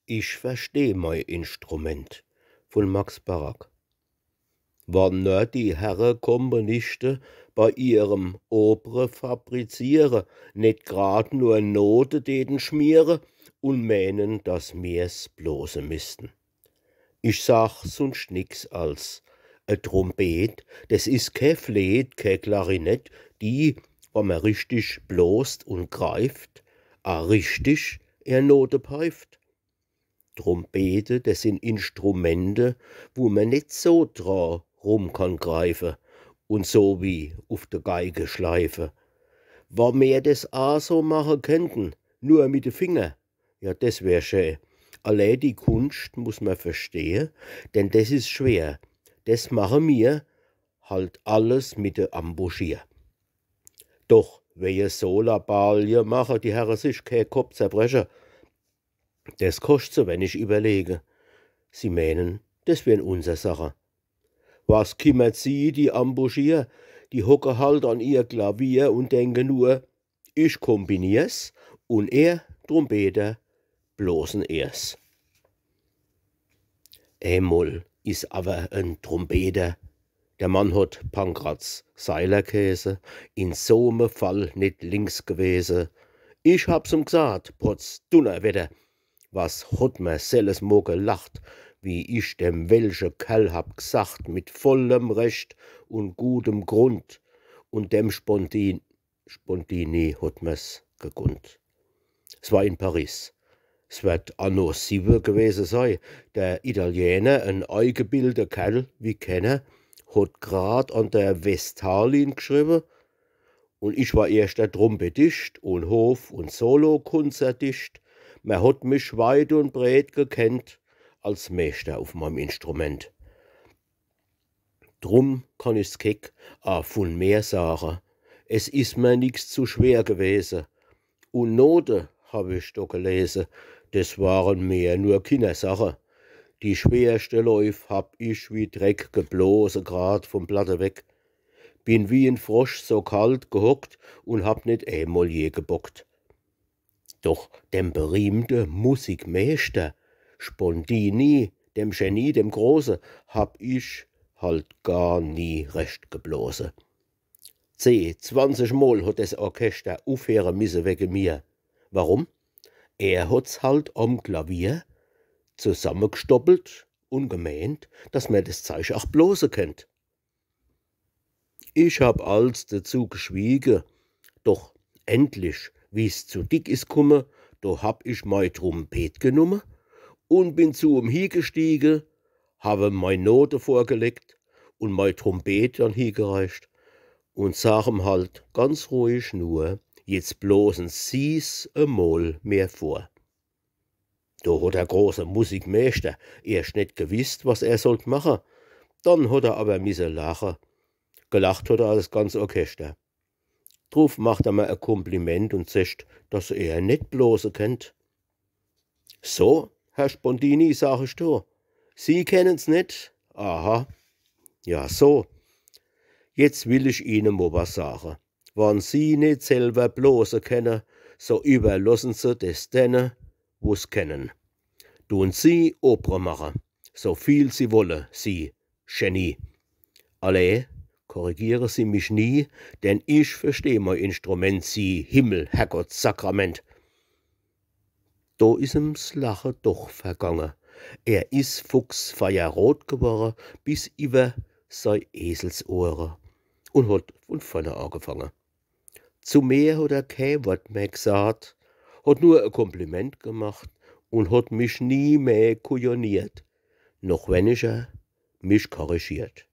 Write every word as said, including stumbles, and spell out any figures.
Ich versteh mei Instrument vun Max Barack. Wann nur die Herre Komponischte bei ihrem Opre fabriziere net grad nur Note däten schmiere un meenen, dass mir's blose missten. Ich sag sunscht nix als: E Trompet, des is kä Fleet, kä Klarinett, die, wann mer richtig blost un greift, a richtig ehr Note peift. Trompete, des sin Instrumente, wo mer net so dra rum kann greife un so wie uf de Geige schleife. Wann mer des a so mache kennten, nur mit de Finger, ja, des wär schä. Allee die Kunscht muss mer verstehe, denn des is schwer. Des mache mir halt alles mit de Ambuschier. Doch weje so Labalje mache die Herre sich kä Kopp zerbreche. Des koscht se, wenn ich iwwerlege. Sie meenen, des wären unser Sache. Was kimmert sie, die Ambuschier? Die hocke halt an ihr Klavier un denke nur, ich kombinier's un ehr Trompeter blosen ehr's. Emol is awwer en Trompeter, der Mann hot Pankraz Seiler gheese, in so me Fall net links gewese. Ich hab's em gsaat, potz Dunnerwetter, was hot mer sellesmo gelacht, wie ich dem welsche Kerl hab gsacht, mit vollem Recht un gutem Grund, un dem Spontin-, Spontini hot mer's gegunnt. S war in Paris. S werd anno siwwe gewese sei. Der Italiener, en eigebildter Kerl wie kenner, hot grad an der Vestalin gschriwwe, un ich war erschter Trompettischt un Hof- un Solokunzertischt. Mer hot mich weit un breet gekennt als Meeschter uf meim Instrument. Drum kann ich's keck a vun mer sage, es is mer nix zu schwer gewese. Un Note hab ich do gelese, des waren mer nur Kinnersache. Die schwerschte Läuf hab ich wie Dreck geblose, grad vum Blatte weg. Bin wie en Frosch so kalt gehockt un hab net emol je gebockt. Doch dem berühmte Musikmeeschter Spontini, dem Genie, dem Große, hab ich halt gar nie recht geblose. Zeh, zwanzig Mol hot des Orchester ufheere misse wege mir. Warum? Er hot's halt am Klavier zusammegestoppelt un gemeent, dass mer des Zeich ach blose kennt. Ich hab als dezu geschwiege, doch endlich, wie's zu dick is kumme, do hab ich mei Trumpet genumme un bin zu em hiegestiege, hab em mei Note vorgelegt un mei Trumpet dann hiegereicht un sag em halt ganz ruhig nur: „Jetzt blosen Sie's emol mer vor.“ Do hot der große Musikmeeschter erscht net gewisst, was er sollt mache. Dann hot er awwer misse lache. Gelacht hot er das ganze Orchester. Druf macht er mer e Kompliment un secht, dass er net blose kennt. „So, Herr Spontini“, sag ich do, „Sie kennen's net? Aha. Ja, so. Jetzt will ich Ihne mo was sage. Wann Sie net selwer blose kenne, so iwwerlossen Se des denne, wo's kennen. Dun Sie Opre mache, so viel Sie wolle, Sie Genie. Allee, korrigiere Sie mich nie, denn ich versteh mei Instrument, Sie Himmel, Herrgott, Sakrament.“ Do is em s Lache doch vergange. Er is fuchsfeierrot geworre bis iwwer sei Eselsohre un hot vun vorne agefange. Zu mer hot er kä Wort mehr gsaat, hot nur e Kompliment gemacht un hot mich nie mehr kujoniert, noch wenniger mich korrigiert.